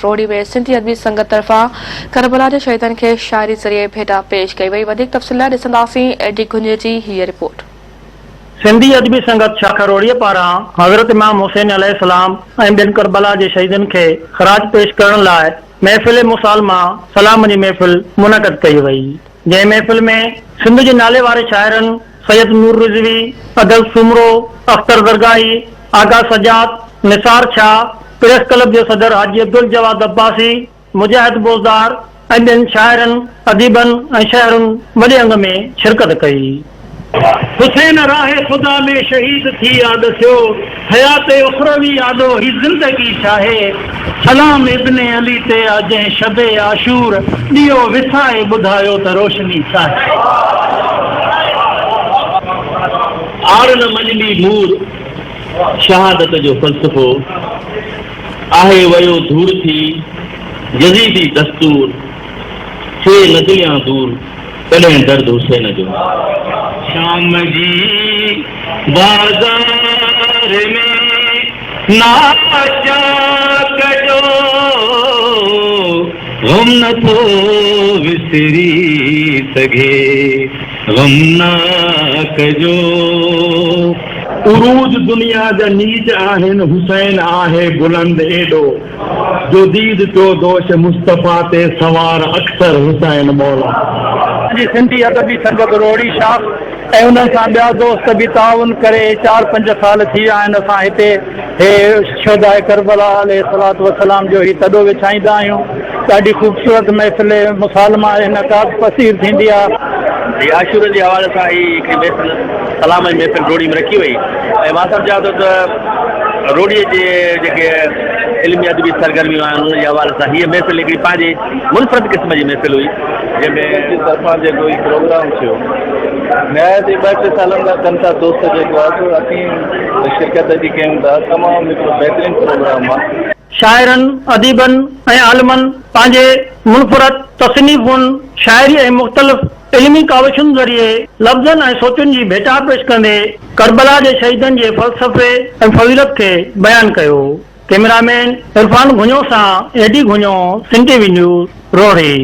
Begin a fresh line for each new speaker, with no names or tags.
روهڙي ۾ سنڌي ادبي سنگت طرفان ڪربلا جي شهيدن کي شاعري ذريعي ڀيٽا پيش ڪئي وئي وڌيڪ تفصيل لاء ڏسنداسين اي ڊي گهنجي جي هيء رپورٽ.
سنڌي ادبي سنگت شاخ روهڙيء پاران حضرت امام حسين عليه السلام ۽ ٻين ڪربلا جي شهيدن کي خراج پيش ڪرڻ لاء محفل مسالمه سلام جي محفل منعقد ڪئي وئي جنهن محفل ۾ سنڌ جي نالي واري شاعرن سيد نور رضوي، ادل سومرو، اختر درگاهي، آغا سجاد، نثار شاهه، پريس ڪلب جو صدر حاجي عبدالجواد عباسي، مجاهد بوزدار ۽ ٻين شاعرن، اديبن ۽ شهرين وڏي انگ ۾ شرڪت ڪئي.
حسين راهه خدا ۾ شهيد ٿي آ ڏسيو حيات اخروي آڏو هي زندگي ڇاهي سلام ابن علي تي آ جنهن شب عاشور ڏيئو وسائي ٻڌايو ته روشني ڇاهي.
آڙ نه مڃبي مور شهادت جو فلسفو آهي ويو ڌوڙ ٿي يزيدي دستور ٿئي نه دليان دور ڪڏهن درد حسين جو.
شام جي بازار ۾ ناچاڪ جو غم نه ٿو وسري سگهي غمناڪ جو.
عروج دنيا جا نيچ آهن حسين آهي بلند ايڏو. جو ديد پيو دوش مصطفيٰ تي سوار اڪثر حسين مولا.
جي سنڌي ادبي سنگت روهڙي شاخ ۽ انهن سان ٻيا دوست به تعاون ڪري چار پنج سال ٿي ويا آهن اسان هتي هي شهداء ڪربلا عليه الصلوة والسلام جو هي تڏو وڇائيندا آهيون ڏاڍي خوبصورت محفل مسالمه انعقاد پذير ٿيندي آهي.
هي عاشورن جي حوالي سان هي هڪڙي محفل سلام جي محفل روهڙي ۾ رکي وئي ۽ مان سمجهان ٿو ته روهڙي جي جيڪي علمي ادبي سرگرميون آهن ان جي حوالي سان هيء محفل هڪڙي پنهنجي منفرد قسم جي محفل هئي جنهن ۾.
جي طرفان جيڪو هي پروگرام ٿيو نهايت ئي ٻه ٽي سالن کان ڪن ٿا دوست جيڪو آهي سو اسين شرڪت جي ڪيون ٿا تمام هڪڙو بهترين پروگرام آهي.
شاعرن، اديبن ۽ عالمن پنهنجي منفرد تصنيفن، شاعري ۽ مختلف علمي ڪاوشن ذريعي لفظن ۽ سوچن جي ڀيٽا پيش ڪندي ڪربلا جي شهيدن جي فلسفي ۽ فضيلت کي بيان ڪيو. ڪئميرا مين عرفان گهنيو سان A D Ghanyo, Sindh T V news, Rohri.